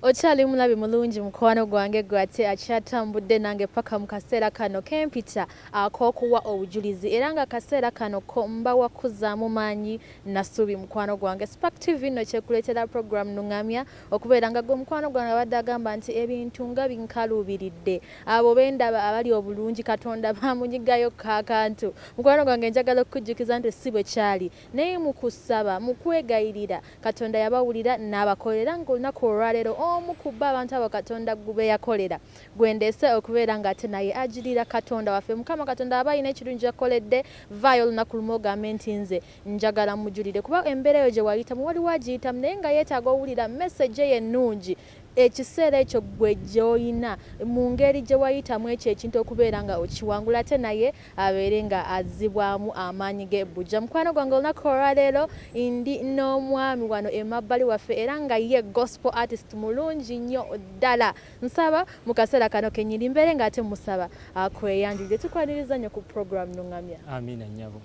Okyali mulabi mulungi, mukwano gwange, gwe ate akyatambudde nange paka mu kaseera kano kempita ak'okuwa obujulizi, era nga akaseera kano ko mbawa kuzaamu maanyi nasuubi. Mukwano gwange, Spark TV nno kyekuleetera program Nuŋŋamya, okubeera nga gwe mukwano gwange abadde agamba nti ebintu nga binkaluubiridde, abo bendaba abali obulungi Katonda bamunyigayo kaakantu. Mukwano gwange, njagala okukujjukiza nti si bwe kyali, naye mu kusaba, mu kwegayirira, Katonda yabawulira n'abakolera. Ng'olunaku olwaleero omu ku bo abantu abo Katonda be yakolera gwendeese okubeera ng'ate naye agirira Katonda waffe. Mukama Katonda aba alina ekirungi yakoledde, vaayo olunaku lumu ogambe nti nze njagala mujulire, kuba embeera eyo gye wayitamu waliwo agiyitamu naye nga yeetaaga owulira message eyo ennungi ekiseera ekyo gwe gy'oyina mu ngeri gye wayitamu ekyo ekintu okubeera nga okiwangula, ate naye abeere nga azzibwamu amaanyi ge bujja. Mukwano gwange, olunaku olwaleero ndi n'omwami wano emabbali waffe, era nga ye gospel artist mulungi nnyo ddala. Nsaba mu kaseera kano kennyini mbeere ng'ate musaba akweyanjulire. Tukwaniriza nnyo ku program Nuŋŋamya. Amiina nnyabo.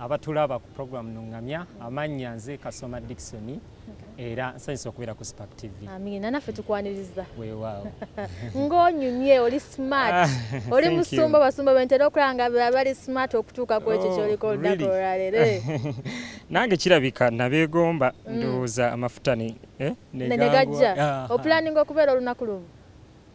Abatulaba ku program Nuŋŋamya, amannya nze Kasoma Dickson, era nsanyusa okubeera ku Spark TV. Amiina, naffe tukwaniriza. Weewaawo. Ng'onyumye, oli smart, oli musumba. Basumba bentera okulaba nga bali smart okutuuka ku ekyo kyoliko olunaku olwaleero. Nange kirabika nabeegomba, ndowooza amafuta ne negajja. Oplanninga okubeera olunaku lumu?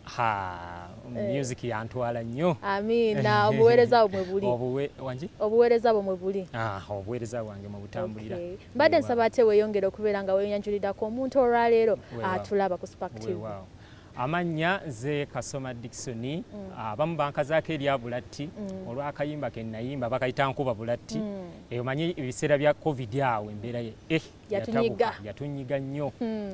Ha, music yantwala nnyo. Amiina. Obuweereza bwo mwe buli? Wangi? Obuweereza bwo mwe buli? Obuweereza bwange mwe butambulira. Mbadde nsaba ate weeyongere okubeera nga weeyanjulirako omuntu olwaleero atulaba ku Spark TV. Amannya nze Kasoma Dickson. Abamu bankazaako erya Bulatti olw'akayimba ke nayimba bakayita Nkuba Bulatti. Eyo manyi ebiseera bya COVID awo embeera ye yatunyiga. Yatunyiga nnyo,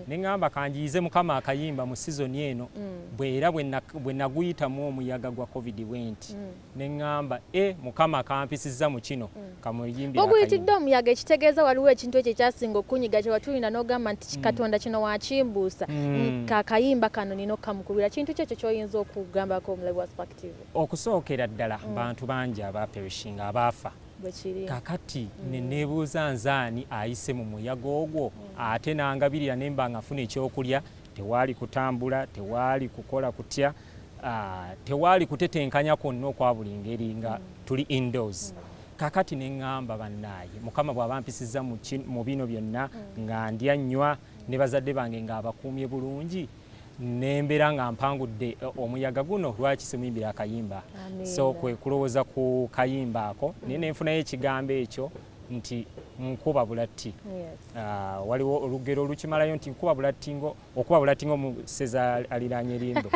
ne ŋŋamba kanjiyize Mukama akayimba mu sizoni eno. Bwe era bwe naguyitamu omuyaga gwa COVID bwe nti ne ŋŋamba, e Mukama kampisizza mu kino, kamuyimbira. Oguyitidde omuyaga, ekitegeeza waliwo ekintu ekyo ekyasinga okunyiga kye watulina n'ogamba nti Katonda kino wakimbuusa, kakayimba kano nina okukamukubira. Kintu ki ekyo ky'oyinza okugambako omulabi wa Spark TV? Okusookera ddala, bantu bangi abaperishinga, abaafa. Bwekiri. Kakati ne neebuuza nzaani ayise mu muyaga ogwo ate nangabirira nemba nga nfuna ekyokulya. Tewaali kutambula, tewaali kukola kutya, tewaali kutetenkanya kwonna okwa buli ngeri nga tuli indoors. Kakati ne ŋŋamba, bannaaye, Mukama bw'aba mpisizza mu bino byonna nga ndya, nnywa ne bazadde bange ng'abakuumye bulungi, nembeera nga mpangudde omuyaga guno, lwaki simuyimbira akayimba? So kwe kulowooza ku kayimba ako, naye nenfunayo ekigambo ekyo nti nkuba bulatti. Waliwo olugero olukimalayo nti nkuba bulatti ngo okuba bulatti ng'omuseza aliraanye limbo,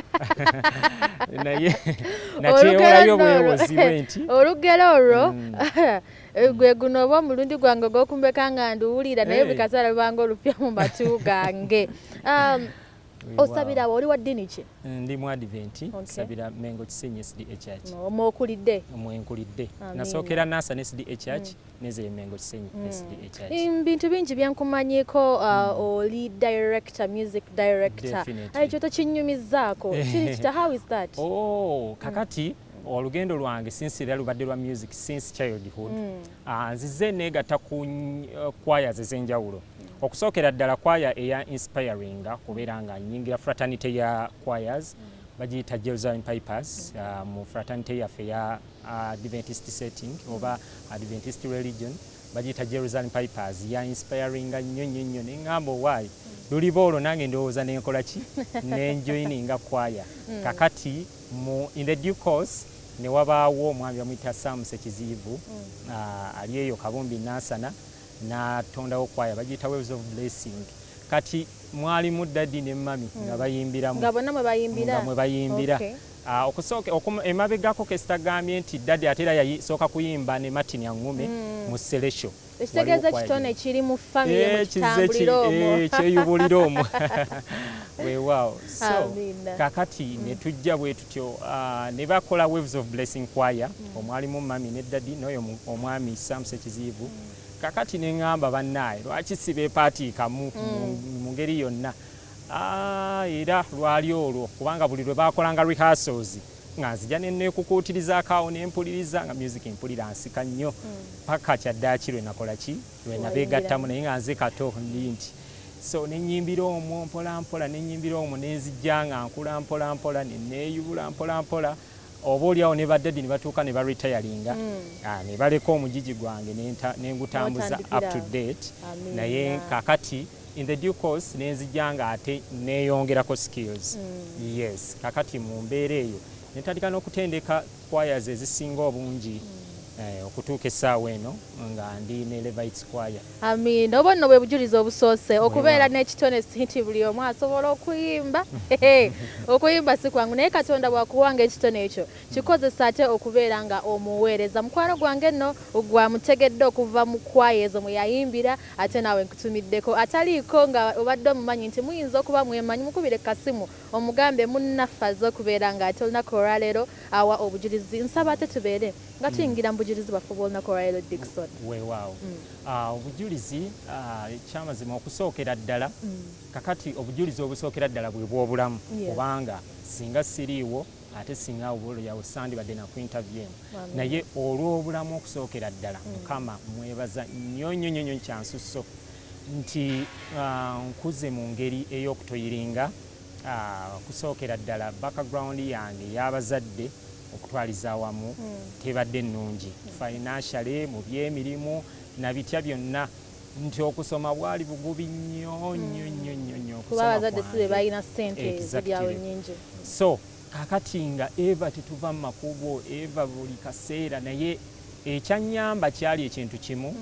naye nakyewolayo bwewozi bwe nti Olugero olwo gwe guno oba omulundi gwange ogw'okumbeka nga nduwulira, naye buli kaseera lubanga olupya mu matu gange. Osabira oli wa ddiini ki? Ndi mu Advent, nsabira Mengo Kisenyi SDA Church. Omwokulidde? Mwenkulidde. Nasookera Nansana SDA Church, neze Mengo Kisenyi SDA Church. Bintu bingi byenkumanyiko, oli director, music director. Ekyo tokinyumizaako, kiri kita? How is that? Oh, kakati olugendo lwange since era lubadde lwa music since childhood. Nzize neegatta ku choirs ez'enjawulo. Okusookera ddala kwaya eya inspiringa kubeera nga nyingira fraternity ya choirs, bagiyita Jerusalem Pipers, mu fraternity yaffe eya Adventist setting oba Adventist religion, bagiyita Jerusalem Pipers. Ya inspiringa nnyo nnyo nnyo, neŋŋamba owaayi luliba olwo nange ndowooza nenkola ki, nenjoininga kwaya. Kakati mu in the due course ne wabaawo omwami bamuyita Sam Sekiziivu, ali eyo Kabumbi Nansana, n'atondawo kwaya bagiyita Waves of Blessing. Kati mwalimu daddy ne mummy nga bayimbiramu. Nga bonna mwe bayimbira? Nga mwe bayimbira. Okusooka emabegako kesitagambye nti daddy ate era yasooka kuyimba ne Martin Angume mu Celestial. Ekitegeeza ekitone kiri mu famire, mu kitambulira omwo. Kyeyubulira omwo, weewaawo. So kakati ne tujja bwe tutyo, ne bakola Waves of Blessing Choir, omwalimu mummy ne daddy n'oyo omwami Sam Sekiziivu. Kakati ne ŋŋamba, bannaaye, lwaki sibeepaatiikamu mu ngeri yonna? Era lwali olwo, kubanga buli lwe baakolanga rehearsals nga nzija ne neekukuutirizaako awo ne mpuliriza, nga music mpulira nsika nnyo, paka kyaddaaki lwe nakola ki, lwe nabeegattamu, naye nga nze kato ndi nti. So nenyimbira omwo mpola mpola, nenyimbira omwo, nenzijja nga nkula mpola mpola, neneeyubula mpola mpola. Oba oliawo ne baddaddi ne batuuka ne baretiringa, ne baleka omugigi gwange nengutambuza up to date. Naye kakati in the due course nenzijja nga ate neeyongerako skills. Yes, kakati mu mbeera eyo netandika n'okutendeka choirs ezisinga obungi, okutuuka essaawa eno nga ndi ne Levites Choir. Amiina. Oba nno bwe bujulizi obusoose okubeera n'ekitone, si nti buli omu asobola okuyimba. Okuyimba si kwangu, naye Katonda bw'akuwanga ekitone ekyo, kikozesa ate okubeera nga omuweereza. Mukwano gwange nno gwamutegedde okuva mu kwaya ezo mwe yayimbira, ate naawe nkutumiddeko ataliiko nga obadde omumanyi nti muyinza okuba mwemanyi, mukubire kasimu omugambe munnaffe azze okubeera nga ate olunaku olwaleero awa obujulizi. Nsaba ate tubeere nga tuyingira mu bujulizi bwaffe obw'olunaku olwaleero, Dickson. Weewaawo. Obujulizi, ekyamazima okusookera ddala, kakati obujulizi obusookera ddala bwe bw'obulamu, kubanga singa siriiwo ate singa oboolyawo sandibadde naku interview eno. Naye olw'obulamu okusookera ddala, Mukama mwebaza nnyo nnyo nnyo nnyo kyansusso nti nkuze mu ngeri ey'okutoyiringa. Okusookera ddala background yange ey'abazadde okutwaliza awamu tebadde nnungi financially, mu byemirimu na bitya byonna, nti okusoma bwali bugubi nnyo nnyo nnyo nnyo nnyo. Kuba okusoma abazadde si be kwange. balina ssente ziryawo nnyingi. So kakati nga eva tetuva mu makubo, eva buli kaseera, naye ekyanyamba kyali ekintu kimu,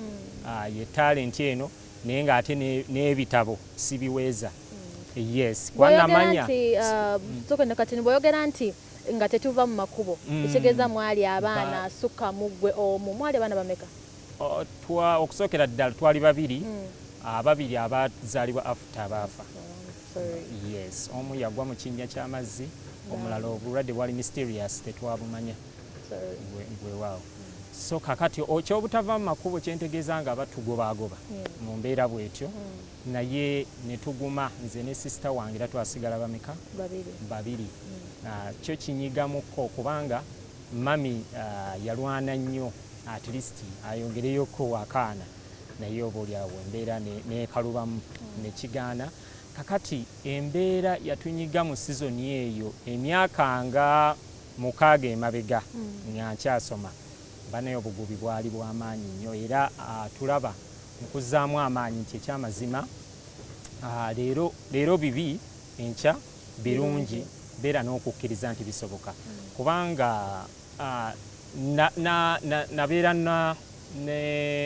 ye talent eno, naye ng'ate n'ebitabo sibiweeza. Yes, kuba Bw'oyogera namanya nti sooka kati bw'oyogera nti nga tetuva mu makubo, ekitegeeza mwali abaana asukka mu ggwe omu? Mwali abaana bameka? Okusookera ddala twali babiri, ababiri abazaalibwa after abaafa. Sorry. Yes, omu yagwa mu kinnya ky'amazzi, omulala obulwadde bwali mysterious, tetwabumanya. Sorry. Gwe waawo. So kakati ekyobutava mu makubo kyentegeeza nga batugobaagoba mu mbeera bwetyo, naye ne tuguma nze ne sister wange, era twasigala bameka? Babiri. Babiri. Kyo kinyigamukko kubanga mami yalwana nnyo at least ayongereyoko akaana, naye oba oliawo embeera nekalubamu nekigaana. Kakati embeera yatunyiga mu sizoni eyo emyaka nga 6 emabega nga nkyasoma, banaye obugubi bwali bwamaanyi nnyo. Era tulaba nkuzaamu amaanyi nti ekyamazima, leero leero bibi, enkya birungi. Beera n'okukkiriza nti bisoboka, kubanga nabeera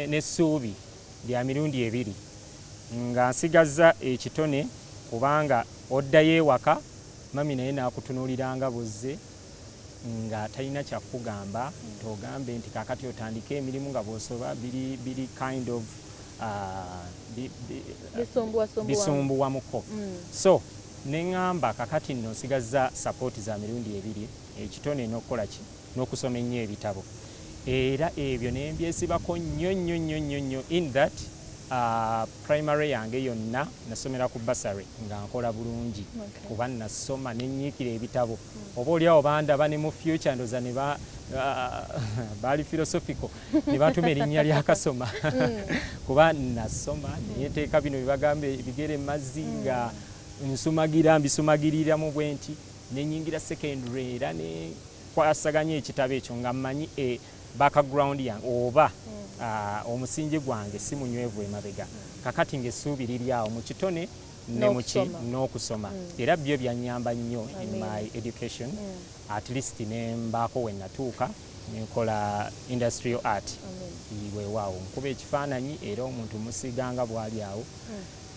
n'essuubi lya mirundi ebiri nga nsigaza ekitone, kubanga oddayo ewaka, mami naye n'akutunuuliranga buzze nga talina kyakugamba, togambe nti kakati otandike emirimu nga bw'osoba biri, biri kind of Bisumbuwasumbuwa. Bisumbuwamuko. So neŋŋamba kakati nno nsigazza support za mirundi ebiri, ekitone n'okukola ki, n'okusoma ennyo ebitabo, era ebyo ne mbyesibako nnyo nnyo nnyo nnyo nnyo. In that primary yange yonna nasomera ku bursary nga nkola bulungi, kuba nasoma nenyiikira ebitabo. Oba oliawo bandaba ne mu future ndoza ne ba baali philosophical ne batuma erinnya lya Kasoma, kuba nasoma neyeteeka bino byebagamba ebigere mazzi nga nsumagira mbisumagiriramu bwe nti. Nenyingira secondary era ne kwasaganya ekitabo ekyo nga mmanyi background yange oba omusingi gwange si munywevu emabega. Kakati ng'essuubi liri awo mu kitone ne muki N'okusoma. N'okusoma, era byo byanyamba nnyo in Amen. my education. At least ne mbaako we natuuka nenkola industrial art. Weewaawo nkuba ekifaananyi era omuntu musiganga bw'ali awo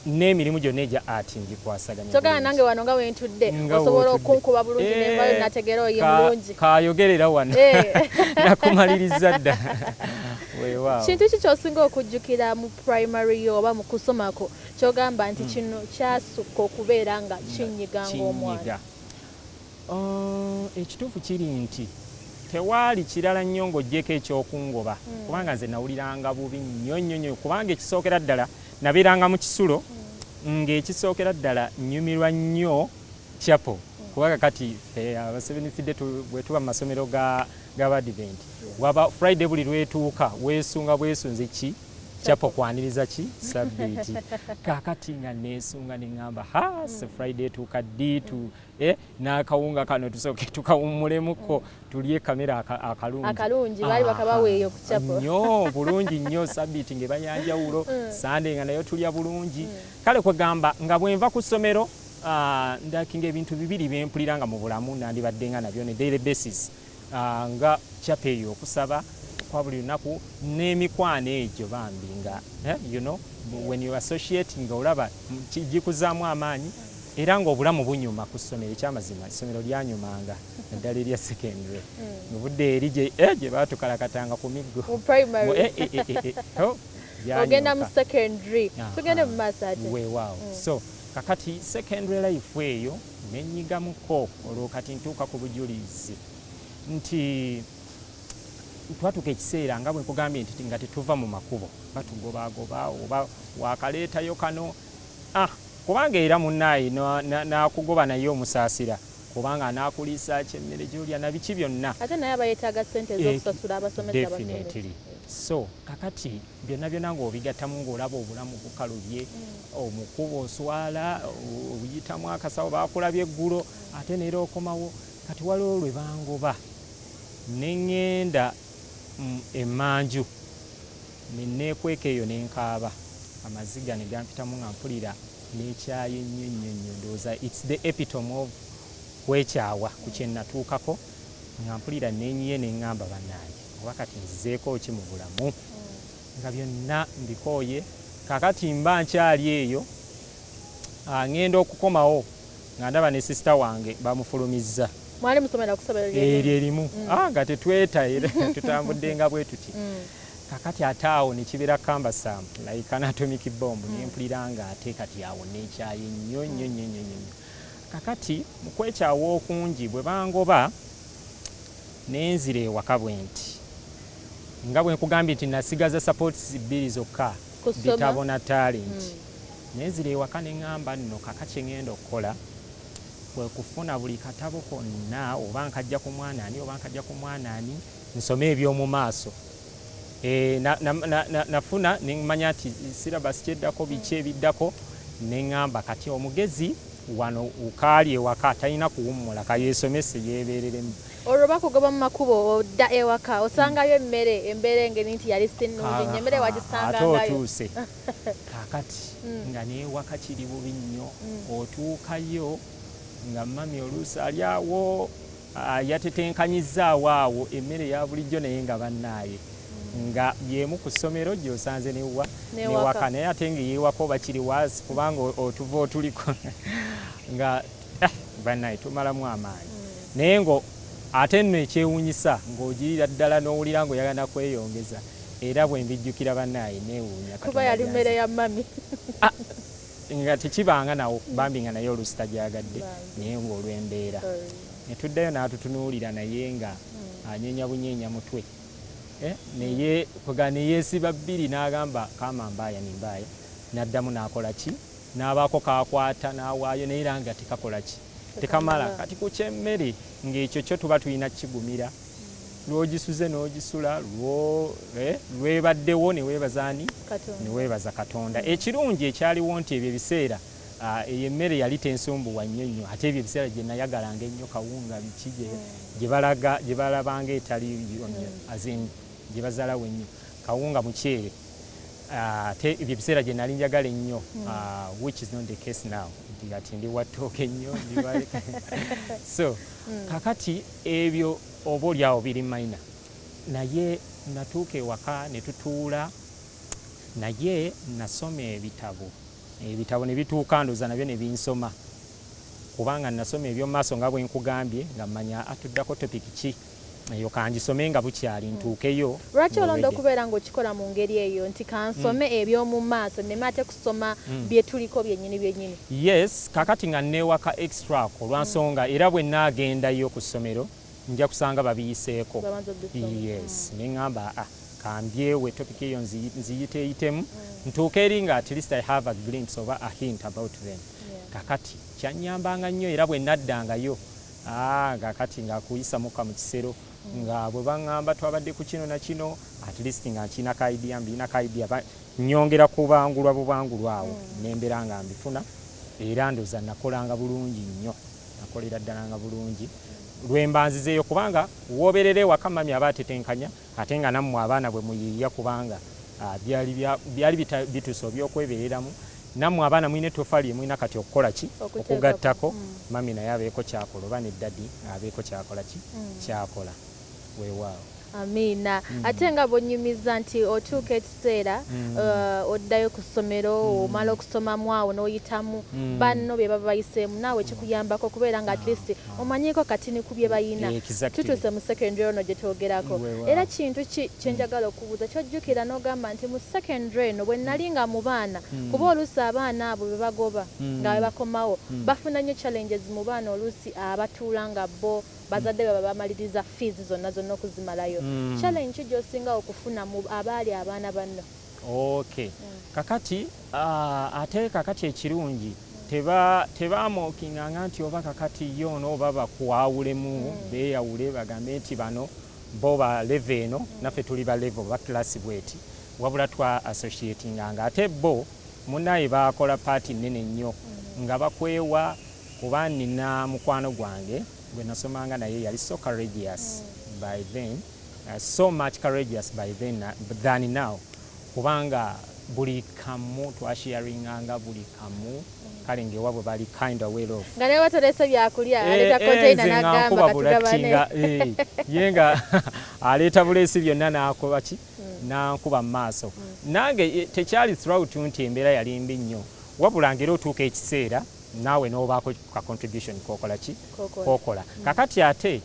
n'emirimu gyonna egya art ngikwasaganya Kyogana bulungi. nange wano nga wentudde Nga osobola w'otudde. okunkuba bulungi nenvayo nategeera oyo mulungi. Kayogerera wano nakumaliriza dda, weewaawo. Kintu ki kyosinga okujjukira mu primary yo oba mu kusomako kyogamba nti kino kyasukka okubeera nga kinyiga ng'omwana? Kinyiga. Ekituufu kiri nti tewaali kirala nnyo ng'oggyeko ekyokungoba, kubanga nze nawuliranga bubi nnyo nnyo nnyo, kubanga ekisookera ddala nabeeranga mu kisulo, ng'ekisookera ddala nnyumirwa nnyo chapel, kubanga kati ffe abaseventhday bwe tuba mu masomero g'abadvent waba Friday buli lwetuuka weesunga bwesunze ki Chapel kwaniriza ki Sabbiiti. Kaakati nga neesunga ne ŋŋamba, ha, se Friday etuuka ddi tu n'akawunga kano tusooke tukawummulemuko, tulye kamere akalungi. Akalungi baali bakabaweeyo ku chapel. Nnyo bulungi nnyo. Sabbiiti ng'eba yanjawulo, Sande nga nayo tulya bulungi. Kale kwegamba nga bwenva ku ssomero, ndakinga ebintu bibiri byempulira nga mu bulamu nandibadde nga nabyo ne daily basis, nga chapel eyo, okusaba kwa buli lunaku, n'emikwano egyo bambi nga when you associate nga olaba gikuzaamu amaanyi era ng'obulamu bunyuma ku ssomero. Ekyamazima, essomero lyanyumanga, naddala erya secondary. Obudde eri gye baatukalakatanga ku miggo. Mu primary. Oh, ogenda mu byanyooka. Secondary. Tugende mu maaso ate. Weewaawo. So kakati secondary life eyo nenyigamuko. Olwo kati ntuuka ku bujulizi nti twatuuka ekiseera nga bwe nkugambye nti nga tetuva mu makubo, batugobagoba oba wakaleetayo kano, kubanga era munnaayi n'akugoba naye omusaasira, kubanga anaakuliisa ki emmere gy'olya na biki byonna. Ate naye aba yeetaaga ssente ez'okusasula abasomesa. Definitely. So kakati byonna byonna ng'obigattamu, ng'olaba obulamu bukalubye, omukuba oswala, obuyitamu akasawo bakulabye eggulo, ate neera okomawo. Kati waliwo lwe bangoba ne ŋŋenda emmanju ne neekweka eyo ne nkaaba, amaziga ne gampitamu nga mpulira nekyaye nnyo nnyo nnyo. Ndowooza it's the epitome of kwekyawa ku kye natuukako, nga mpulira nenyiye ne ŋŋamba, bannange, oba kati nzizeeko ki mu bulamu nga byonna mbikooye? Kakati mba nkyali eyo, ŋŋenda okukomawo nga ndaba ne sister wange bamufulumizza. Mwali musomera ku ssomero eryo erimu. Nga tetweta, era tutambudde nga bwe tuti. Kakati ate awo ne kibeera cumbersome like an atomic bomb. Nempulira nga ate kati awo nekyaye nnyo nnyo nnyo nnyo nnyo. Kakati mu kwekyawa okungi, bwe bangoba nenzira ewaka bwe nti, nga bwe nkugambye nti nasigaza supports bbiri zokka, Kusoma. bitabo na talent. Nenzira ewaka ne ŋŋamba nno kaka kye ŋŋenda okukola kwe kufuna buli katabo konna, oba nkajja ku mwana ani, oba nkajja ku mwana ani, nsome eby'omu maaso. Nafuna ne mmanya nti syllabus kyeddako, biki ebiddako, ne ŋŋamba kati omugezi wano ukaali ewaka talina kuwummula, kayeesomese yeebeereremu. Olwo bakugoba mu makubo, odda ewaka, osangayo emmere, embeera engeri nti yali si nnungi nnyo, emmere Ate wagisangangayo? otuuse kaakati nga neewaka kiri bubi nnyo. Otuukayo nga mami oluusi ali awo, yatetenkanyizaawo awo emmere ya bulijjo, naye nga bannaaye nga yemu ku ssomero gy'osanze newa Newaka. newaka, naye ate nga yeewaka oba kiri waasi, kubanga otuva otuliko nga bannaye tumalamu amaanyi. Naye ngo ate nno ekyewuunyisa ng'ogirira ddala n'owulira ng'oyagala kweyongeza. Era bwe mbijjukira, bannaaye, neewuunya Kuba Katonda yali mmere gyanze. ya mami. Nga tekibanga nawo bambi, nga naye oluusi tagyagadde, Bambi. naye ng'olw'embeera. Sorry. Ne tuddayo n'atutunuulira, naye nga anyeenya bunyeenya mutwe. Naye kwega neyeesiba bbiri n'agamba kama mbaaya ni mbaaya, n'addamu n'akola ki, n'abaako kakwata n'awaayo, naye era nga tekakola ki, tekamala. Tekamala. Kati ku kyemmere ng'ekyo kyo tuba tulina kigumira, lw'ogisuze n'ogisula lwebaddewo ne weebaza ani? Katonda. Ne weebaza Katonda. Ekirungi ekyaliwo nti ebyo ebiseera, eyo emmere yali tensumbuwa nnyo nnyo. Ate ebyo ebiseera gye nayagalanga ennyo kawunga, biki, gye balaga gye balabanga etali nnyo, as in gye bazalawo ennyo kawunga muceere. Ate ebyo ebiseera gye nali njagala ennyo, which is not the case now, nti kati ndi wa ttooke nnyo, so kakati ebyo oba oli awo biri minor. Naye natuuka ewaka ne tutuula, naye nasoma ebitabo, ebitabo ne bituuka ndooza nabyo ne binsoma, kubanga nasoma eby'omu maaso nga bwe nkugambye, nga mmanya atuddako topic ki eyo, kangisome nga bukyali ntuukeyo. Lwaki olonda ng'obedde. okubeera ng'okikola mu ngeri eyo nti kansome eby'omu maaso, nneme ate kusoma bye tuliko byennyini byennyini? Yes, kakati nga neewaka extra ako olwansonga era bwe naagendayo ku ssomero nja kusanga babiyiseeko. Babanza obisoma. Yes, ne ŋŋamba, kambyewe topic eyo nziyiteeyitemu ntuuke eri nga at least I have a glimpse oba a hint about them. Kakati kyanyambanga nnyo, era bwe naddangayo, kakati nga kuyisa mukka mu kisero. Nga bwe baŋŋamba twabadde ku kino na kino, at least nga nkina ka idea, mbirina ka idea, nyongera kubangulwa bubangulwa awo, nembeera nga mbifuna. Era ndoza nakolanga bulungi nnyo, nakolera ddala nga bulungi lwemba nzizeeyo, kubanga wooberera ewaka mami aba atetenkanya, ate nga nammwe abaana bwe muyiiya, kubanga byali bituuse obyokwebereramu. Nammwe abaana mulina ettofaali lyemulina kati okukola ki? Okuteekako. Okugattako. Mami naye abeeko kyakola, oba ne daddy abeeko kyakola ki, kyakola. Weewaawo. Amiina. Ate nga bwonyumiza nti otuuka ekiseera oddayo ku ssomero, omala okusomamu awo n'oyitamu banno bye baba bayiseemu, naawe kikuyambako okubeera nga at least omanyiiko katini ku bye bayina. Tutuuse mu secondary ono gye twogerako. Era kintu ki kyenjagala okubuuza kyojjukira n'ogamba nti mu secondary eno bwe nali nga mu baana, kuba oluusi abaana abo be bagoba nga bwe bakomawo bafuna nnyo challenges mu baana, oluusi abatuula nga bo bazadde baba bamaliriza fees zonna zonna okuzimalayo, challenge ki gy'osinga okufuna mu abaali abaana banno? Okay, kakati ate kakati ekirungi tebamokinganga nti oba kakati ye ono oba bakwawulemu, beeyawule bagambe nti bano bo ba level eno, naffe tuli ba level ba class bweti, wabula twa associatinganga. Ate bo munaye bakola part nnene nnyo nga bakwewa, kuba nina mukwano gwange gwe nasomanga naye, yali so courageous by then, so much courageous by then than now, kubanga buli kamu twasharinganga buli kamu. Kale nga ewabwe bali kind of well off. Nga naye batolese byakulya, aleeta container nze nga n'agamba nkuba katugabane. Bulati nga ye nga aleeta buleesi byonna n'akuba ki, n'ankuba mu maaso. Nange tekyali throughout nti embeera yali mbi nnyo, wabula ngera otuuka ekiseera naawe n'obaako ka contribution kokola ki, Kokola. kokola. Kakati ate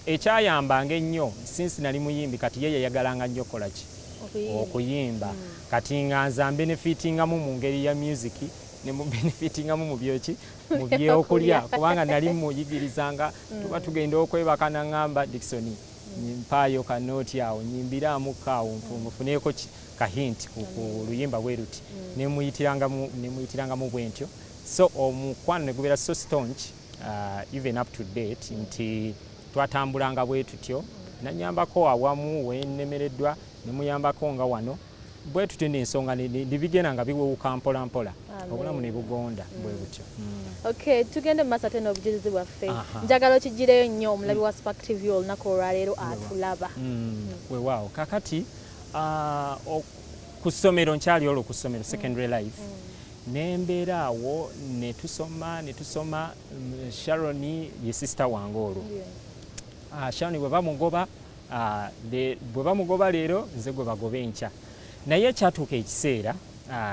ekyayambanga ennyo, since nali muyimbi, kati ye yayagalanga nnyo kola ki? Okuyimba. Okuyimba. Kati nga nze ambenefitingamu mu ngeri ya music, ne mubenefitingamu mu byoki, mu byokulya, kubanga nali muyigirizanga. Tuba tugenda okwebaka naŋŋamba, "Dickson, mpaayo kanooti awo nyimbiraamuko awo, mufuneeko ka hint ku luyimba bwe luti." Nemuyitirangamu bwe ntyo. So omukwano ne gubeera so staunch, even up to date, nti twatambulanga bwe tutyo. Nanyambako awamu wenemereddwa, nemuyambako nga wano bwe tutyo, n'ensonga ne bigenda nga biwewuka mpola mpola. Amen. Obulamu ne bugonda bwe butyo. Okay, tugende mu maaso ate n'obujulizi bwaffe. Aha. Njagala okigireyo nnyo omulabi wa Spark TV olunaku olwaleero atulaba. Weewaawo. Kakati ku ssomero, nkyali olwo ku ssomero, secondary life, nembeera awo ne tusoma ne tusoma. Sharon ye sister wange olwo. Sharon bwe bamugoba, bwe bamugoba leero, nze gwe bagoba enkya. Naye kyatuuka ekiseera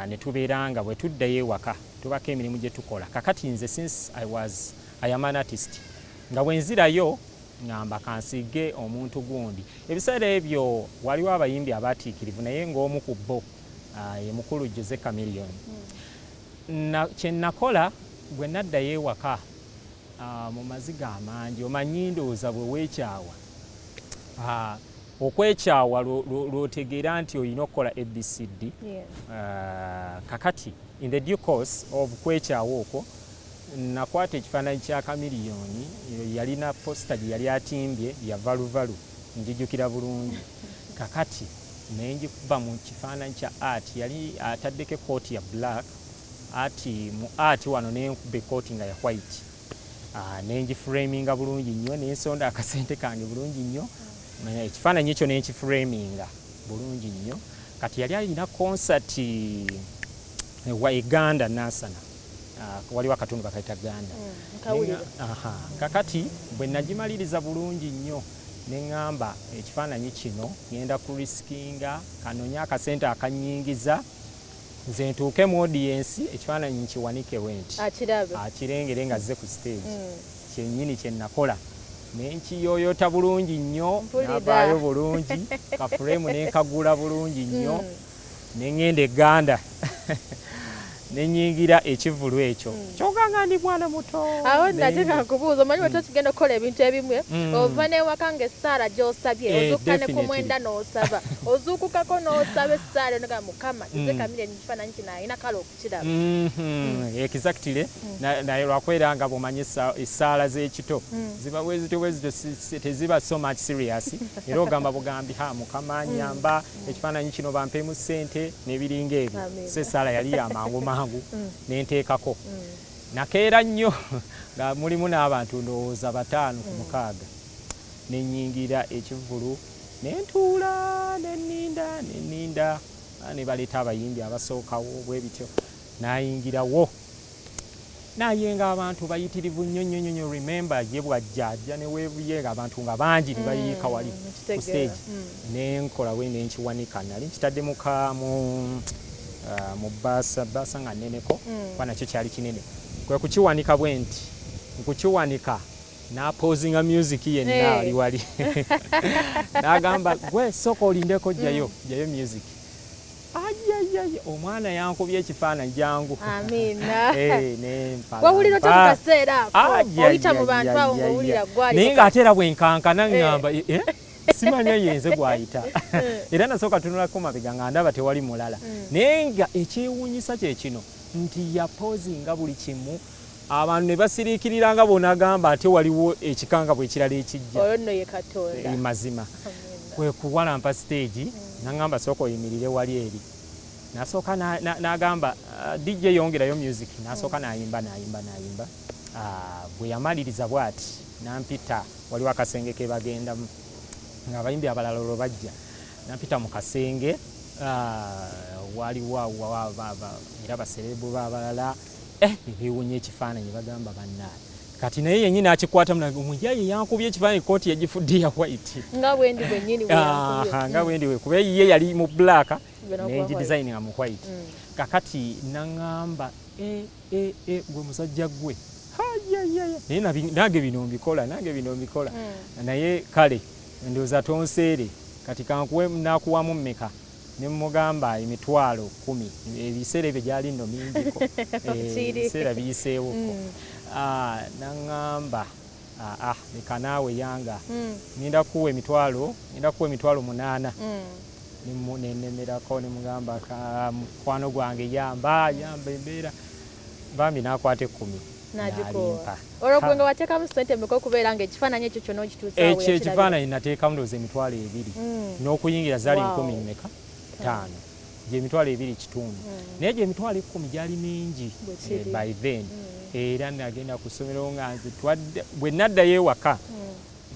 ne tubeera nga bwe tuddayo ewaka tubako emirimu gye tukola. Kakati nze, since I am an artist, nga bwe nzirayo ngamba kansige omuntu gundi. Ebiseera ebyo waliwo abayimbi abaatiikirivu, naye ng'omu ku bo ye mukulu Jose Chameleone. Na, kye nakola bwe naddayo ewaka, mu maziga amangi, omanyi ndowooza bwe weekyawa, okwekyawa lw'otegeera nti olina okukola ABCD. Kakati in the due course of kwekyawa okwo, nakwata ekifaananyi kya Chameleone. Yalina poster gye yali atimbye ya Valuvalu, njijukira bulungi. Kakati nenjikuba mu kifaananyi kya art, yali ataddeko ekooti ya black art, mu art wano nenkuba ekooti nga ya white. Nengiframinga bulungi nnyo, nensonda akasente kange bulungi nnyo, ekifaananyi ekyo nenkiframinga bulungi nnyo. Kati yali alina concert wa Uganda, Nansana. Waliwo akatundu bakayita Ganda. Nkawulira. Aha. Kakati bwe nagimaliriza bulungi nnyo, ne ŋŋamba ekifaananyi kino ŋŋenda kurisikinga kanonye akasente akanyingiza nze ntuuke mu audience, ekifaananyi nkiwanike bwe nti akirabe, akirengere nga azze ku stage. Kyennyini kye nakola, ne nkiyoyota bulungi nnyo. Mpulira. Navaayo bulungi, ka frame ne nkagula bulungi nnyo, ne ŋŋenda e Ganda. Nenyingira ekivulu ekyo, kyokka nga ndi mwana muto. Awo nateka nkubuuza, omanyi wetwa tugenda okukola ebintu ebimwe, ova newaka nga essaala gy'osabye, ozuukuka ne ku 9 n'osaba, ozuukukako n'osaba essaala noga, "Mukama, Jose Chameleone ekifaananyi kino alina kale okukiraba." Exactly. Naye lwakwera nga bw'omanyi essaala z'ekito ziba bwezityo bwezityo, teziba so much serious, era ogamba bugambi, "Ha, Mukama, nyamba, ekifaananyi kino bampeemu ssente," n'ebiringa ebyo. So essaala yali ya mangu mangu, nenteekako. Nakeera nnyo nga mulimu n'abantu ndowooza 5 ku 6, nenyingira ekivvulu, nentuula, neninda, neninda, ne baleeta abayimbi abasookawo bwe bityo, nayingirawo, naye nga abantu bayitirivu nnyo nnyo nnyo nnyo. Remember, ye bwajja ajja ne wave ye, nga abantu nga bangi ne bayiika wali ku stage. Nenkola bwe nenkiwanika, nali nkitadde muka mu bbaasa, bbaasa nga nneneko, kuba nakyo kyali kinene. Kwe kukiwanika bwe nti, nkukiwanika, n'apausinga music yenna ali wali, n'agamba, "Gwe sooka olindeko, jjayo, jjayo music." Ayayaya, omwana yankubye ekifaananyi, jangu. Amiina. Nempala. Wawulira otya mu kaseera ako oyita mu bantu awo ng'owulira gwali? Naye ng'ate era bwenkankana ŋŋamba, "Eh, eh, simanya yenze gwayita." Era nasooka tunulako mabega nga ndaba tewali mulala. Naye nga ekyewuunyisa kye kino nti yapausinga buli kimu, abantu ne basiriikirira nga bw'onagamba ate waliwo ekikangabwa ekirala ekijja. Olwo nno ye Katonda. Mazima. Kwe kuwalampa stage, naŋŋamba, "Sooka oyimirire wali eri." Nasooka n'agamba, "DJ, yongerayo music." Nasooka n'ayimba, n'ayimba, n'ayimba. Bwe yamaliriza bw'ati nampita, waliwo akasenge ke bagendamu ng'abayimbi abalala olwo bajja, nampita mu kasenge, waliwo awo era ba celeb b'abalala, ne beewuunya ekifaananyi, bagamba, "Bannaaye." Kati naye yennyini akikwatamu, omuyaye yankubye ekifaananyi, kooti yagifudde ya white. Nga bwendi bwennyini bwe yankubye. Nga bwendi we, kuba ye yali mu black, Gwe n'okuba nengi white. design nga mu white. Kakati naŋŋamba, "E, e, e, gwe musajja gwe, hayayaya, naye nange bino mbikola, nange bino mbikola." Naye kale ndowooza tonseere, kati kankuwe, nakuwamu mmeka? Ne mugamba 100,000. Ebiseera ebyo gyali nno mingiko. Kiri. Ebiseera biyiseewoko. Naŋŋamba, "Ah, leka naawe yanga, ngenda kuwa 800,000." Nenemerako, nemugamba, "Mukwano gwange, yamba, yamba embeera." Bambi n'akwata 10. N'agikuwa. N'alimpa. Olwo gwe nga wateekamu ssente mmeka okubeera nga ekifaananyi ekyo kyonna okituusaawo? Ekyo ekifaananyi nateekamu ndowooza 20,000, n'okuyingira zaali 5 mmeka, 5, gye 25,000, naye gye 10,000 gyali mingi. Bwe kiri. By then era nagenda ku ssomero nga nze twadde, bwe naddayo ewaka,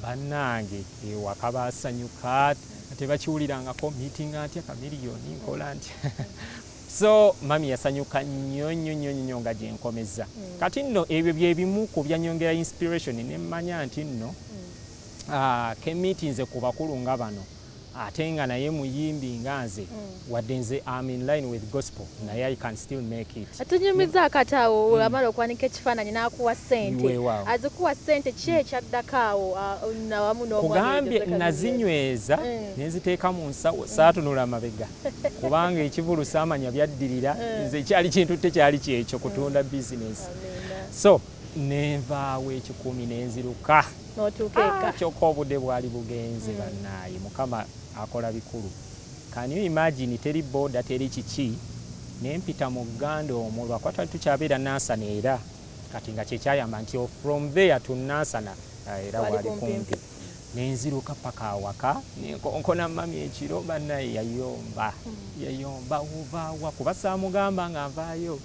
bannange ewaka basanyuka, tebakiwulirangako, meeting atya Chameleone, nkola ntya. So mami yasanyuka nnyo nnyo nnyo nnyo nga gyenkomeza. Kati nno ebyo bye bimu ku byanyongera inspiration, ne mmanya nti nno kemiitinze ku bakulu nga bano, ate nga naye muyimbi nga nze, wadde nze am in line with gospel, naye I can still make it. Tunyumiza akati awo, amala okwanika ekifaananyi n'akuwa ssente. Weewaawo. Azikuwa ssente, ki ekyaddako awo, nawamu n'omwami Kugambye, Jose Chameleone? Nazinyweza, nenziteeka mu nsawo, saatunula mabega, kubanga ekivulu saamanya byaddirira. Nze kyali kintu tekyali kyekyo kutunda bizinesi. Amiina. So nenvaawo 1,000 nenziruka. N'otuuka eka. Kyokka obudde bwali bugenze. Bannaaye, Mukama akola bikulu. Can you imagine, teri boda, teri kiki, nempita mu Gganda omwo, lwakuba twali tukyabeera Nansana, era kati nga kyekyayamba nti from there to Nansana, era wali wali kumpimpi. Kumpi. Nenziruka paka awaka, nenkonkona mami ekiro. Bannaye yayomba, yayomba, "Ovaawa?" Kuba saamugamba nga nvaayo.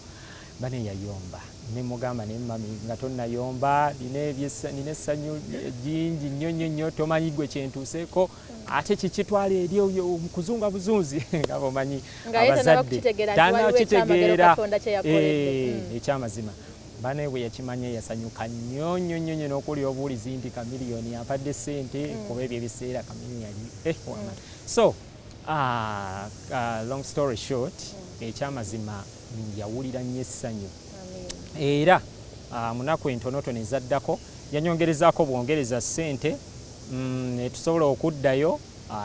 Bane yayomba, nemugamba, "Ne mami, nga tonnayomba, nina essanyu gingi nnyo nnyo nnyo, tomanyi gwe kyentuuseeko, ate kikitwala eri oyo kuzunga buzunzi," nga bomanyi Nga ye tannaba kukitegeera nti waliwo ekyamagero Katonda kye yakoledde. Ekyamazima bane bwe yakimanya yasanyuka nnyo nnyo nnyo nnyo, n'okuwulira obuwulizi nti Chameleone yampadde ssente, kuba ebyo ebiseera Chameleone yali wama. So long story short, ekyamazima yawulira nnyo essanyu. Amiina. Era munaku entonotono ezaddako yanyongerezaako bwongereza ssente, netusobola okuddayo.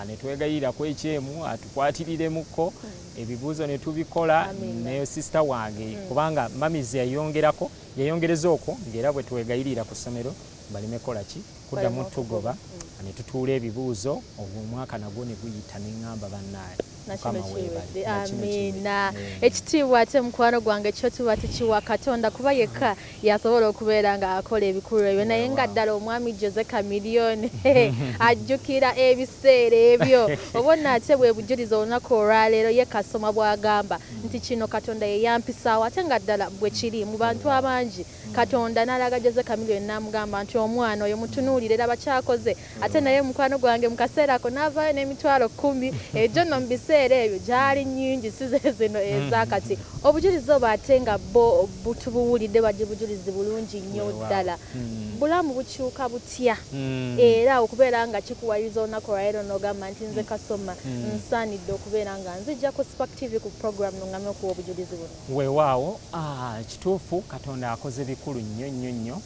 Ne twegayirira ku ekyemu atukwatiriremuko ebibuuzo ne tubikola. Amiina. Ne sister wange, kubanga mamizi yayongerako, yayongereza okwo, ng'era bwe twegayirira ku ssomero baleme kola ki, kuddamu Baleme tugoba, ne tutuula ebibuuzo. Ogwo omwaka nagwo ne guyita, ne ŋŋamba, "Bannaaye, Nakino Mukama weebale." kiwedde. Nakino Amiina. kiwedde. Ekitiibwa ate, mukwano gwange, kyo tuba tukiwa Katonda, kuba yekka yasobola okubeera nga akola ebikulu ebyo. Naye nga ddala omwami Jose Chameleone ajjukira ebiseera ebyo, oba ate bwe bujulizi olunaku olwaleero ye Kasoma bw'agamba nti kino Katonda ye yampisaawo, ate nga ddala bwe kiri mu bantu abangi. Katonda n'alaga Jose Chameleone n'amugamba nti omwana oyo mutunuulire, era bakyakoze ate. Naye mukwano gwange mu kaseera ako n'avaayo n'emitwalo 10, egyo nno mu biseera ebyo gyali nnyingi, si ze zino ezakati. Obujulizi obwo ate nga bo butubuwulidde, bajje bujulizi bulungi nnyo ddala. Bulamu bukyuka butya era okubeera nga kikuwaliriza olunaku olwaleero n'ogamba nti nze Kasoma nsaanidde okubeera nga nzijja ku Spark TV ku program nungamye okuwa obujulizi buno? Weewaawo, kituufu, Katonda akoze bikulu nnyo nnyo nnyo.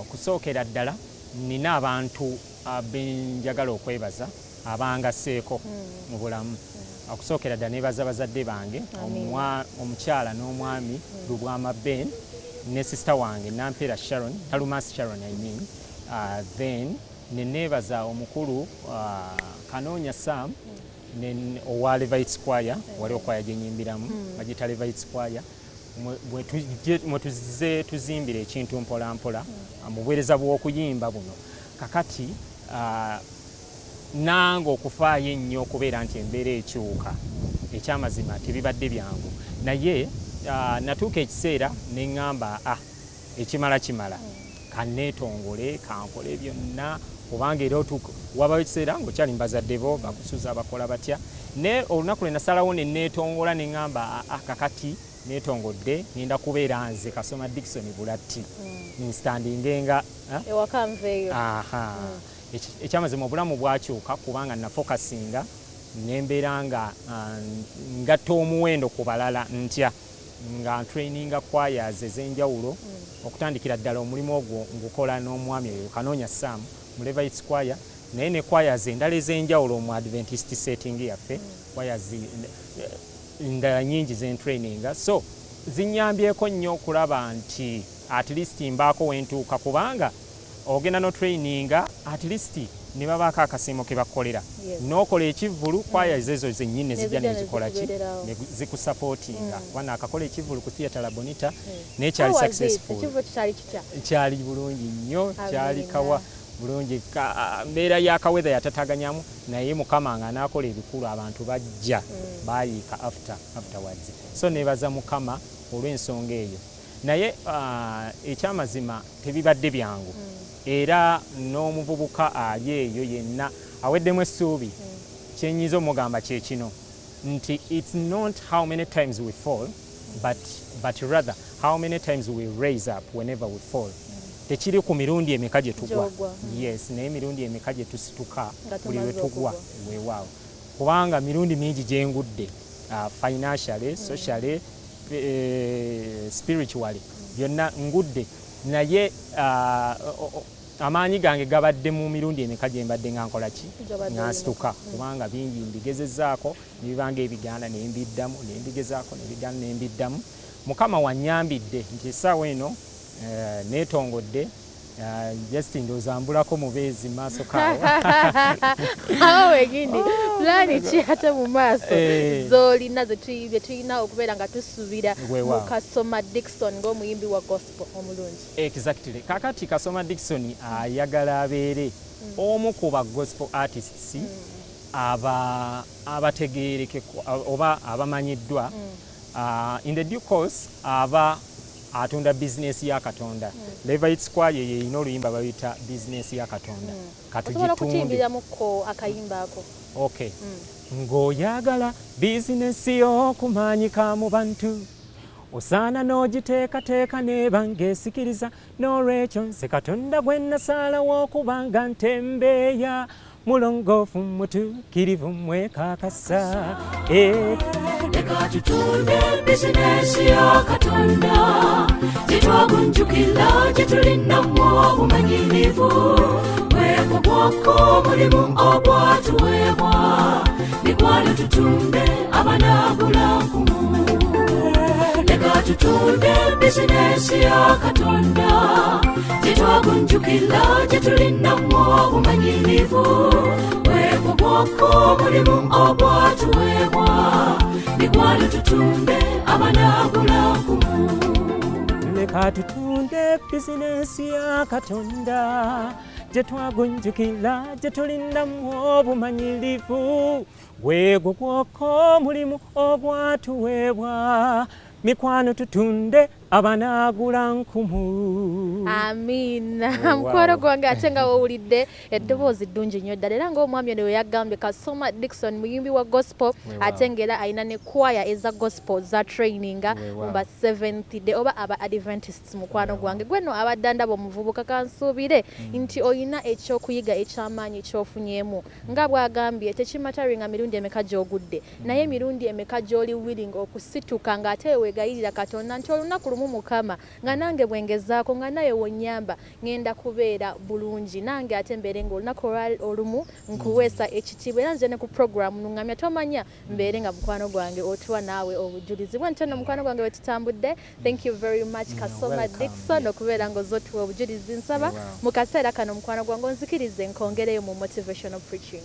Okusookera ddala nina abantu benjagala okwebaza abangaseeko mu bulamu. Okusookera ddala nebaza bazadde bange, omukyala n'omwami Lubwama Ben, ne sister wange Nampeera Sharon, Nalumansi Sharon, I mean. Then neneebaza omukulu Kanoonya Sam owa Levites Choir. Waliwo kwaya gyenyimbiramu bagiyita Levites Choir, mwe tuzize tuzimbira ekintu mpola mpola mu buweereza bw'okuyimba buno. Kakati nange okufaayo ennyo okubeera nti embeera ekyuka, ekyamazima tebibadde byangu, naye natuuka ekiseera ne ŋŋamba, ekimala kimala, kaneetongole, kankole byonna, kubanga era otuuka wabayo ekiseera ng'okyali mu bazadde bo, bakusuza, bakola batya. Ne olunaku lwe nasalawo ne neetongola ne ŋŋamba, kakati neetongodde, ngenda kubeera nze Kasoma Dickson Bulatti, nstandinge nga Ewaka nveeyo. Aha. Ekyamazima obulamu bwakyuka, kubanga nafokasinga nembeera nga ngatta omuwendo ku balala, ntya nga ntraininga choirs ez'enjawulo. Okutandikira ddala omulimu ogwo ngukola n'omwami oyo Kanoonya Sam mu Levites Choir, naye ne choirs endala ez'enjawulo mu Adventist setting yaffe, choirs endala nyingi zentraininga. So zinyambyeko nnyo okulaba nti at least mbaako wentuuka, kubanga ogenda no traininga, at least ne babaako akasiimo ke bakukolera n'okola ekivvulu, kwaya ezo zennyini ne zijja Ne zijja nezikola ki, nezikubeererawo. Ne zikusupportinga, kuba naakakola ekivvulu ku Theatre La Bonita, naye kyali How was it? successful. Ekivvulu kyali kitya? Kyali bulungi nnyo, kyali Amiina. kawa bulungi. Mbeera ya kawetha yatataganyamu, naye Mukama nga anaakola ebikulu, abantu bajja bayiika afterwards. So nebaza Mukama olw'ensonga eyo. Naye ekyamazima tebibadde byangu, era n'omuvubuka ali eyo yenna aweddemu essuubi, kyenyinza omugamba kyekino nti it's not how many times we fall, but rather how many times we raise up whenever we fall. Tekiri ku mirundi emeka gye tugwa. Gy'ogwa. Yes, naye emirundi emeka gye tusituka Nga buli lwe tumaze tugwa. okugwa. Weewaawo, kubanga mirundi mingi gyengudde, financially, socially, spiritually, byonna ngudde, naye amaanyi gange gabadde mu mirundi emeka gye mbadde nga nkola ki, Gy'obadde nga nsituka, kubanga bingi mbigezezzaako nebibanga ebiganda, nembiddamu, nembigezaako nebiganda, nembiddamu. Mukama wanyambidde nti essaawa eno neetongodde. Just ndowooza mbulako mubeezi mu maaso kaawo. Awo wenyini, pulaani ki ate mu maaso z'olina bye tulina okubeera nga tusuubira mu Kasoma Dickson ng'omuyimbi wa gospel omulungi? Exactly. Kakati Kasoma Dickson ayagala abeere omu ku ba gospel artists aba abategeereke oba abamanyiddwa. In the due course aba atunda bizinesi ya Katonda. Levites Choir yeyina oluyimba bayita Bizinesi ya Katonda. Osobola Katugitunde. Okutuyimbiramuko akayimba ako? Okay. Ng'oyagala bizinesi y'okumanyika mu bantu, osaana n'ogiteekateeka neeba ng'esikiriza. N'olwekyo nze Katonda gwe nasalawo okuba nga ntembeeya. Mulongoofu, mutuukirivu, mwekakasa. Eh. Leka tutunde bizinesi ya Katonda gyetwagunjukira, gye tulinamu obumanyirivu. Bweko bwokka omulimu ogwatuweebwa. Mikwano, tutunde abanaagula nkumu. Leka tutunde bizinesi ya Katonda gyetwagunjukira, gye tulinamu obumanyirivu. Bweko bwokka omulimu ogwatuweebwa. Mikwano, tutunde abanaagula nkumu. Leka tutunde bizinensi ya Katonda gye twagunjukira, gye tulinamu obumanyirivu. Gwegwo gwokka omulimu ogwatuweebwa. Mikwano, tutunde abanaagula nkumu. Amiina. Wow. Mukwano gwange, ate nga wowulidde eddoboozi ddungi nnyo ddala, era ng'omwami ono we yagambye, Kasoma Dickson, muyimbi wa gospel, ate ng'era alina ne kwaya eza gospel za traininga mu ba Seventh Day oba aba Adventists. Mukwano gwange, gweno abadde ndaba omuvubuka, kansuubire nti olina ekyokuyiga ekyamaanyi kyofunyemu. Nga bw'agambye, tekimatteringa mirundi emeka gy'ogudde, naye emirundi emeka gy'oli willing okusituka, ng'ate weegayirira Katonda nti olunaku lumu, Mukama, nga nange bwengezaako, nga naye wonyamba, ŋŋenda kubeera bulungi nange, ate mbeere nga olunaku olumu nkuweesa ekitiibwa, era nze ne ku program nuŋŋamya tomanya mbeere nga mukwano gwange otuwa naawe obujulizi bwe ntyo. Nno mukwano gwange, we tutambudde, thank you very much, Kasoma Welcome. Dickson, okubeera nga ozze otuwa obujulizi. Nsaba mu kaseera kano, mukwano gwange, onzikirize nkongereyo mu motivational preaching.